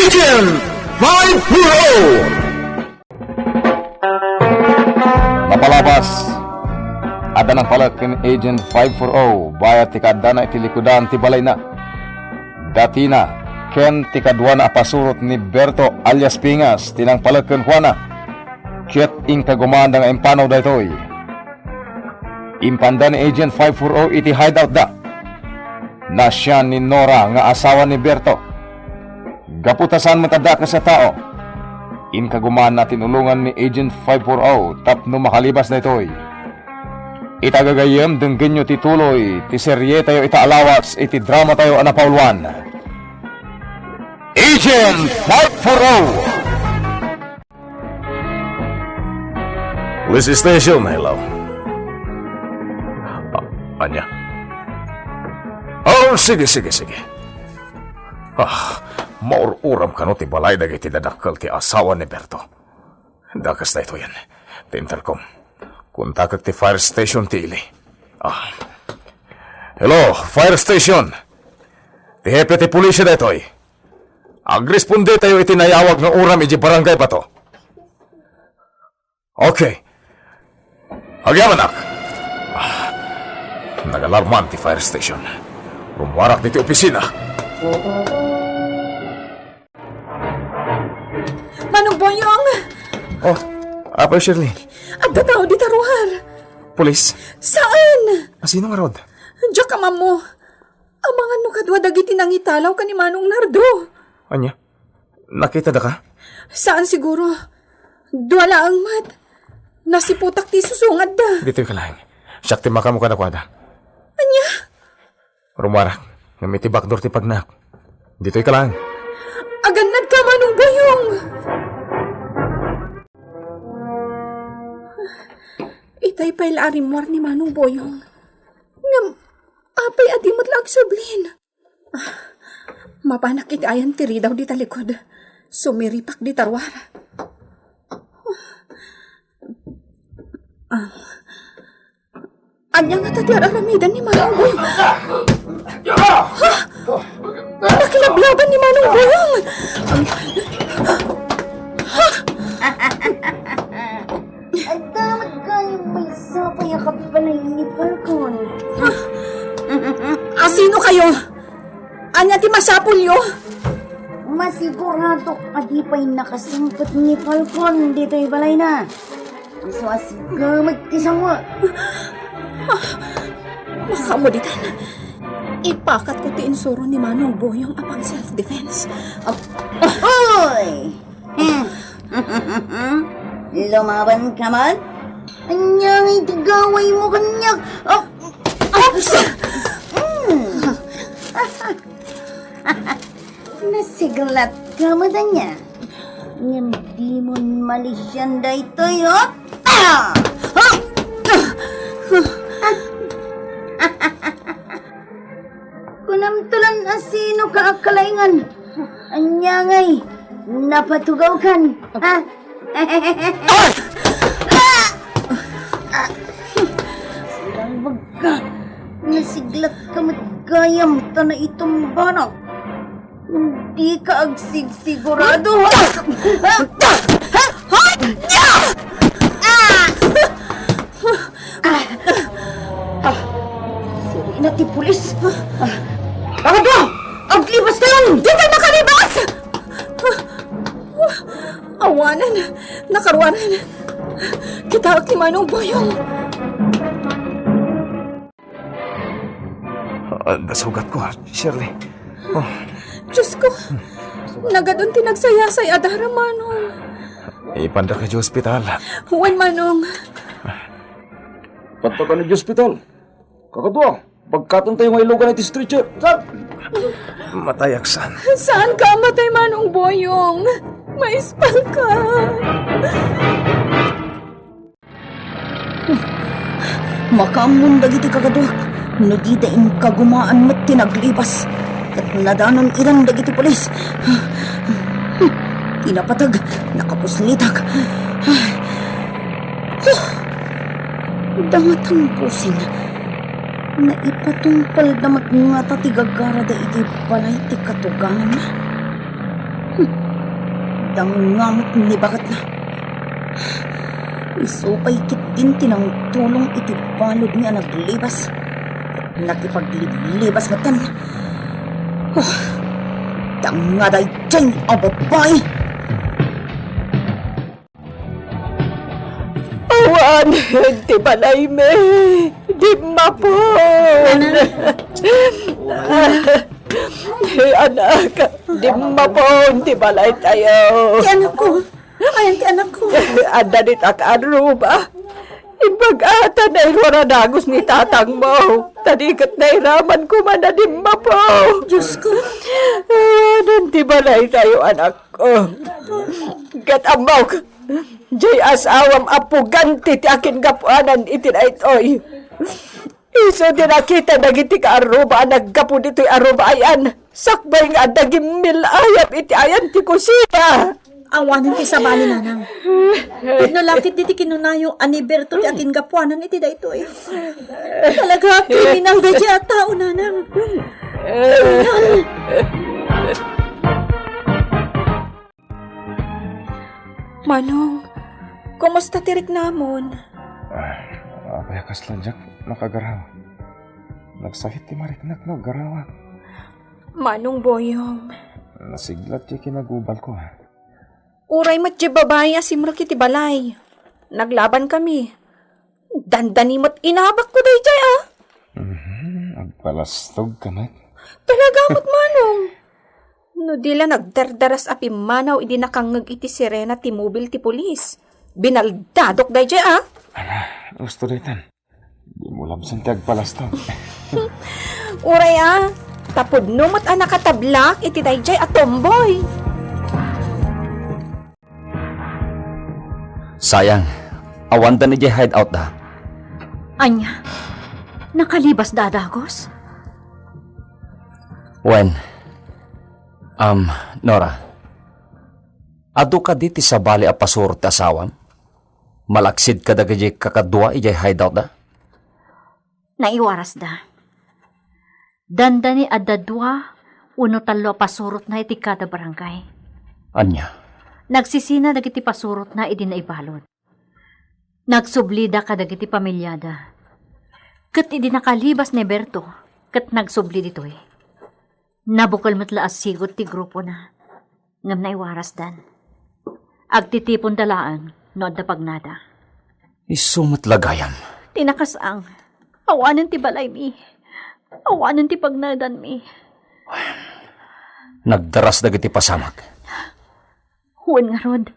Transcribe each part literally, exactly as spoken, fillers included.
Agent five four oh. Napalabas, adda nangpalek ken Agent five four oh bayat ti kaaddana iti likudan ti balayna. Datina ken ti kaduana a pasurot ni Berto alias Pingas ti nangpalek kenkuana, ket inkagumaanda nga impanaw daytoy. Impanda ni Agent five four oh iti hideout da. Nasian ni Nora nga asawa ni Berto. Gapu ta saan met a dakes a tao, inkagumaanna a tinulongan ni Agent five four oh tapno makalibas daytoy. Ita gagayyem, denggenyo ti tuloy ti serietayo ita a lawas iti dramatayo a napauluan, Agent five four oh. Police station, hello. Ah, ania? Oh, sige, sige, sige. Ah, maur-uram kano ti balay dagiti dadakkel ti asawa ni Berto. Dakes daytoyen. Ti intercom. Kontakek ti fire station ti ili. Ah. Hello, fire station. Ti hepe ti pulisya daytoy. Agrespondetayo iti nayawag nga uram iti barangay bato. Okay. Agyamanak. Ah, nagalarman ti fire station. Rummuarak ditoy opisina. Manong Boyong! Oh, Apay Shirley. Adda tao dita ruar. Pulis? Saan? Asino ngarud? Diak ammo. Amangan no kadua dagiti nangitalaw ken ni Manong Nardo. Ania? Nakitada ka? Saan siguro. Dua laeng met. Nasiputak ti susungadda. Ditoy ka laeng. Siak ti makaammo kadakuada. Ania? Rummuarak. Ngem iti bakdor ti pagnaak. Ditoy ka laeng. Agannad ka, Manong Boyong! Itay pay la a rimmuar ni Manong Boyong. Ngem, apay a di met la agsublin? Ah, mapanak iti ayan ti ridaw dita likud. Sumiripak dita ruar. Ah. Ania ngata ti ar-aramidan ni Manong Boyong? Ha? Nakilablabas ni Manong Boyong! Adda met kay maysa pay a kabalay ni Falcon. Asino kayo? Ania ti masapulyo? Masiguradok a di pay nakasangpet ni Falcon ditoy balayna. Isu a sigemet ti sango. Ah, makamuditan. Ipakatko ti insuro ni Manong Boyong a pang self-defense. Ah, Hoy! Lumaban ka man? Ania ngay ti gawaymo kaniak? Ah, oops! Mm. Nasiglat ka met ania? Ngem dimon malisian daytoy, oh! Ah! Kunamto lan a sino ka a kalaingan. Ania ngay, napatugawkan, ha? Ay! Sinangbag ka. Nasiglat ka met gayam ta naitumbanak. Dika agsigsigurado, ha? Ah! Ah! Sirina ti pulis. Ah! Agadua! Aglibas kayon! Dika makalibas! Awanen, nakaruanen. Kitaek ni Manong Boyong. Ah, nasugat ko, Shirley. Oh. Diyos ko, nagadun ti nagsayasay a dara, Manong. Ipanda ka iti ospital. Wen, Manong. Pagtakan iti ospital. Kakadua, pagkaton tayo nga ilugan iti stretcher. Saan? Matay, aksan. Saan ka matay, Manong Boyong? Maispal ka. Makaammon dagiti kakaduak no dida inkagumaan met ti naglibas ket nadanon iran dagiti pulis. Ti napateg, nakapuslitak. Huh! Dangatang busin. Naipatungpalda met ngata ti gagarada iti balay ti katuganganna. Dangnga met ni baketna. Isu pay ketdin ti nangtulong iti baludmi a naglibas. Nakipagliblibas metten. Oh, dangnga daydiay a babai. Awan ti balaymi. Dimmapon. Nanang. Anak, dimmapon ti balaytayo. Ti anakko. Ayan ti anakko. Adda ditak arruba. Imbag a ta nairuar a dagus ni tatangmo. Ta di ket nairaman koma a dimmapo. Diosko. Awanen ti balaytayo, anakko. Ket ammok, jay asawam a puganti ti akingapuanan iti daytoy. Isu ti nakita dagiti kaarruba a naggapu ditoy arruba ayan, sakbay nga adda gimmil-ayab iti ayan ti kusina. Awanen ti sabali, nanang. Tapno la ketdi ti kinunayo a ni Berto ti akingapuanan iti daytoy. Talaga, kriminal daydiay a tao, nanang. Kriminal. Manong, kumusta ti riknamon? Ay, apay a kasla diak makagaraw. Nagsakit ti mariknak no agarawak. Manong Boyong. Nasiglat ti kinagubalko, ah. Uray met ti babai a simrek iti balay. Naglabankami. Dandani met inabakko daydiay, ah. Mhm, agpalastog ka met. Talaga met, Manong. No di la nagdardaras a pimmanaw idi nakangngeg iti sirena ti mobil ti pulis, binaldadok daydiay, ah. Ala, gusto daytan. Dimo labsen ti agpalastog. Uray, ah, ta pudno met a nakatablak iti daydiay a tomboy. Sayang, awanda idiay hideout da. Ania, nakalibasda a dagus? Wen, um, Nora, adu kadi ti sabali a pasurot ti asawam? Malaksid kadagiti kakadua idiay hideout da? Naiwarasda. Dandani adda dua wenno tallo a pasurotna iti kada barangay. Ania? Nagsisina dagiti pasurotna idi naibalud. Nagsublida kadagiti pamiliada. Ket idi nakalibas ni Berto, ket nagsubli ditoy. Nabukel met la a sigud ti grupona, ngem naiwarasdan. Agtitiponda laeng no adda pagnada. Isu met la gayam. Ti nakasang, awanen ti balaymi, awanen ti pagnadanmi. Nagdaras dagiti pasamak. Wen ngarud,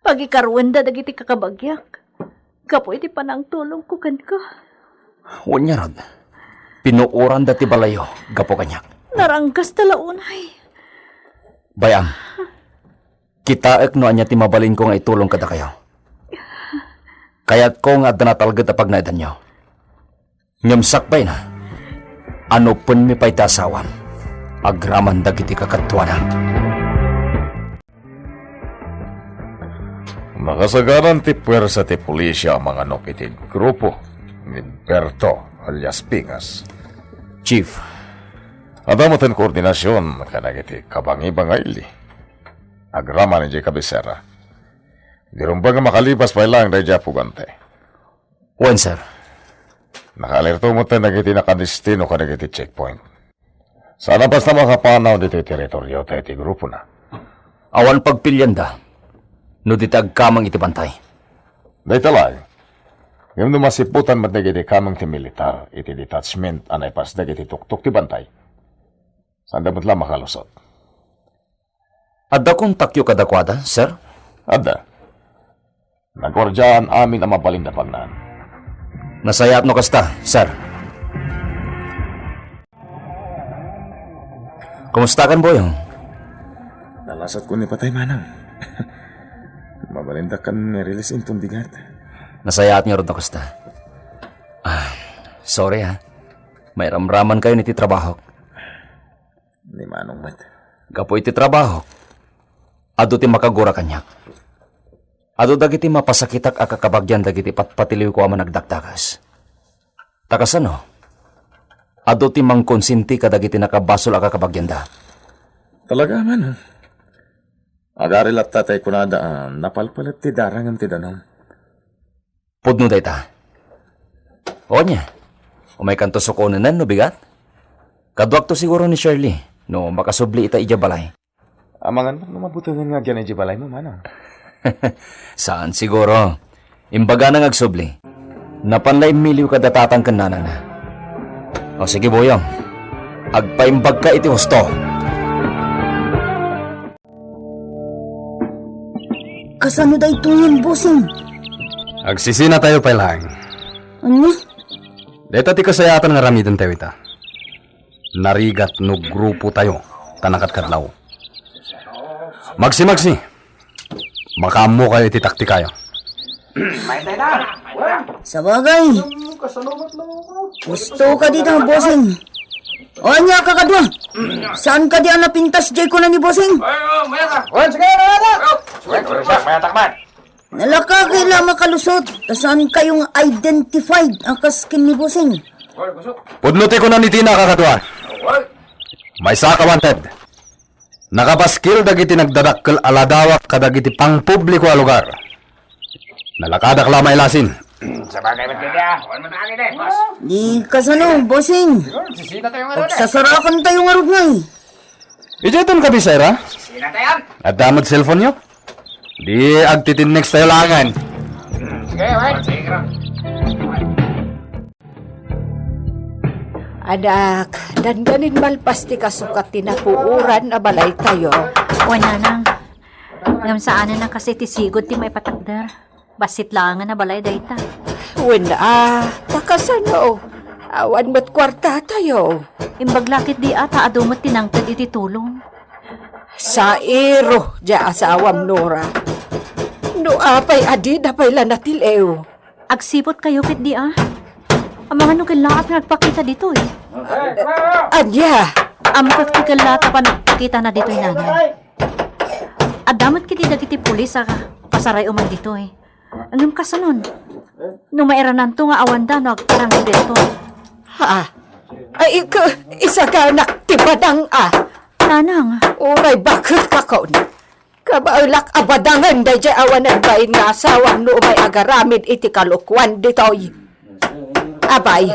pagikaruenda dagiti kakabagiak gapu iti panangtulongko kenka. Wen ngarud, pinuoranda ti balayyo gapu kaniak. Naranggasta la unay. Bay-am, kitaek no ania ti mabalinko nga itulong kadakayo. Kayatko nga adda natalged a pagnaedanyo. Ngem sakbayna, anupenmi pay ti asawam, agraman dagiti kakaduana. Nakasagaran ti puwersa ti pulisya a manganok iti grupo ni Berto alias Pingas. Chief. Adda metten koordinasion kadagiti kabangi-bangayli. Agraman idiay kabisera. Dirumbeng a makalibas pay laeng daydiay a pugante. Wen, sir. Nakaalerto metten dagiti nakadestino kadagiti checkpoint. Saan a basta makapanaw ditoy teritoryo ta iti grupona. Awan pagpilianda no dita agkameng iti bantay. Dayta laeng. Ngem no masiputan met dagiti kameng ti militar iti detachment a naipasdek iti tuktok ti bantay, saanda met la makalusot. Adda kontakyo kadakuada, sir? Adda. Nagwardiaan amin a mabalinda pagnaan. Nasayaat no kasta, sir. Kumustakan, Boyong? Nalasatko ni patay manang. Mabalindakan ni release inton bigat. Nasayaat ngarud no kasta. Ah, sorry, ha. Mairamramankayon iti trabahok. Ni Manong met. Gapu iti trabahok, adu ti makagura kaniak. Adu dagiti mapasakitak a kakabagian dagiti patpatiliwko a managdakdakas. Ta kasano? Adu ti mangkonsinti kadagiti nakabasol a kakabagianda. Talaga man. Agari latta tay kunada a napalpalet ti darangem ti danum. Pudno dayta. Ania, umaykanto sukonenen no bigat? Kaduakto siguro ni Shirley no makasubli ita idiay balay. Amangan met no mabutengen nga agyan idiay balaymo, manang. Saan siguro. Imbagana nga agsubli. Napan la immiliw kada tatang ken nanangna. O sige, Boyong. Agpaimbagka iti husto. Kasano daytoyen, bossing? Agsisinatayo pay laeng. Ania? Dayta ti kasayaatan nga aramidentayo ita. Narigat no grupotayo ta nakatkadlaw. Magsimagsi. Makaammokayo iti taktikayo. Sabagay. Gusto ka dita, bossing. O ania, kakadua? Saan ka di a napintas diay kuna ni bossing? Nalaka kay la makalusot, ta saan kayo nga identified a kas ken ni bossing. Pudno ti kuna ni Tina, kakadua. Maysa ka wanted. Nakapaskil dagiti nagdadakkel a ladawak kadagiti pangpubliko a lugar. Nalakadak la mailasin. Sabagay met kadi, ah. Di kasano, bossing. Pagsasarakan tayo ngarud ngay. Idiay ton kabisa, ira? Adda met cellphone-yo? Di agtitinnext tayo laengen. Sige, wait. Anak, dandanin malpas ti kasukat ti napuoran a balaytayo. Wen, nanang. Ngem saanen a kas iti sigud ti maipatakder. Bassit laengen a balay dayta. Wen a, ta kasano? Awan met kuartatayo. Imbag la ketdi a ta adu met ti nangted iti tulong. Sairo diay asawam, Nora. No apay a dida pay la natil-ew. Agsiputkayo ketdi a. Amangan no kellaat nga agpakita ditoy. Ania? Ammok ti kellaat a panagpakitana ditoy, nanay. Adda met ketdi dagiti pulis a pasaray-o man ditoy. Ngem kasanon? No mairananto nga awanda no agparang ditoy. Ha? Ay, ik-, isaganak ti badang a. Nanang. Uray baket ka kon. Kabaelak a badangen daydiay awanen bain nga asawam no umay agaramid iti kalokuan ditoy. Abay,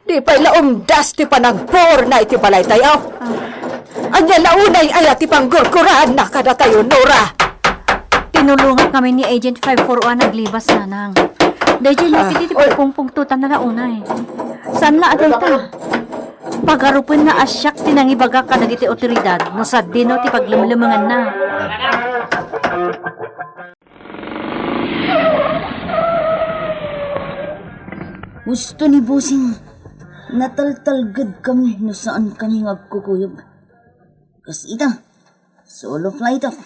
di pay la umdas ti panagpuorna iti balaytayo. Ania la unay aya ti panggurguraanna kadatayo, Nora? Tinulongak ngamin ni Agent five four one a naglibas, nanang. Daydiay la, ah, iti pagpungpungtotanna la unay. Saan la a dayta? Pagarupenna a siak ti nangibaga kadagiti otoridad no sadino ti paglemlemenganna. Husto ni Bossing, nataltalged kami no saan kami nga agkukuyog. Kas ita, solo flight ako.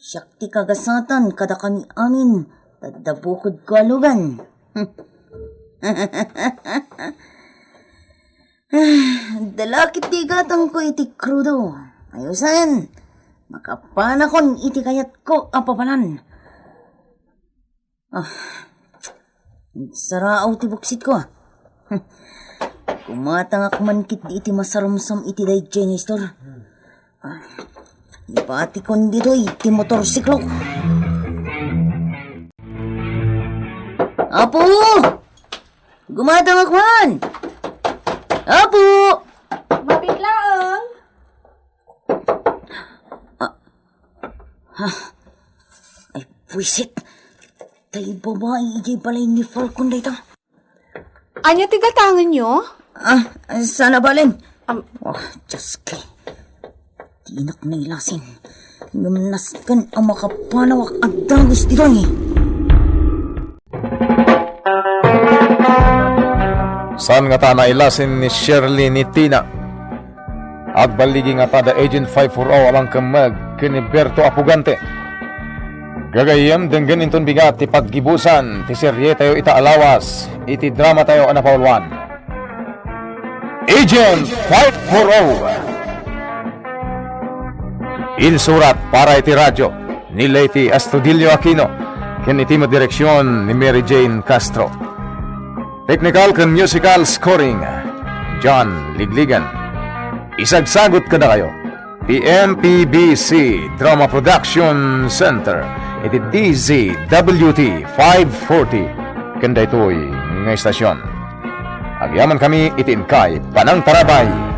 Siak ti kagasatan kadakami amin, ta adda bukodko a lugan. Dalakit ti igatangko iti krudo. Ayusen, makapanakon iti kayatko a papanan. Ah, nagsaraaw ti buksitko, ah. Gumatangak man ketdi iti masarumsam iti daydiay nga istor. Ah, ibatikon ditoy ti motorsiklo. Apo! Gumatangak man! Apo! Mabit laeng. Ah, ha? Ay, buisit. Tay babai idiay balay ni Falcon dayta. Ania ti gatangenyo? Ah, saan a balen? Am- Oh, Diyos ko. Dinak nailasin. Ngem nasken a makapanawak a dagus ditoy. Saan ngata nailasin ni Shirley ni Tina? Agballigi ngata da Agent five four oh a mangkemmeg ken ni Berto Apugante. Gagayyem, denggen inton bigat ti paggibusan ti serietayo ita a lawas iti dramatayo a napauluan, Agent five four oh. Insurat para iti radyo ni Leyte Astudillo Aquino ken iti met direksion ni Mary Jane Castro. Technical ken musical scoring, John Ligligan. Isagsagut kadakayo ti M P B C Drama Production Center iti D Z W T five forty ken daytoy nga istasyon. Agyamankami iti inkay panangtarabay.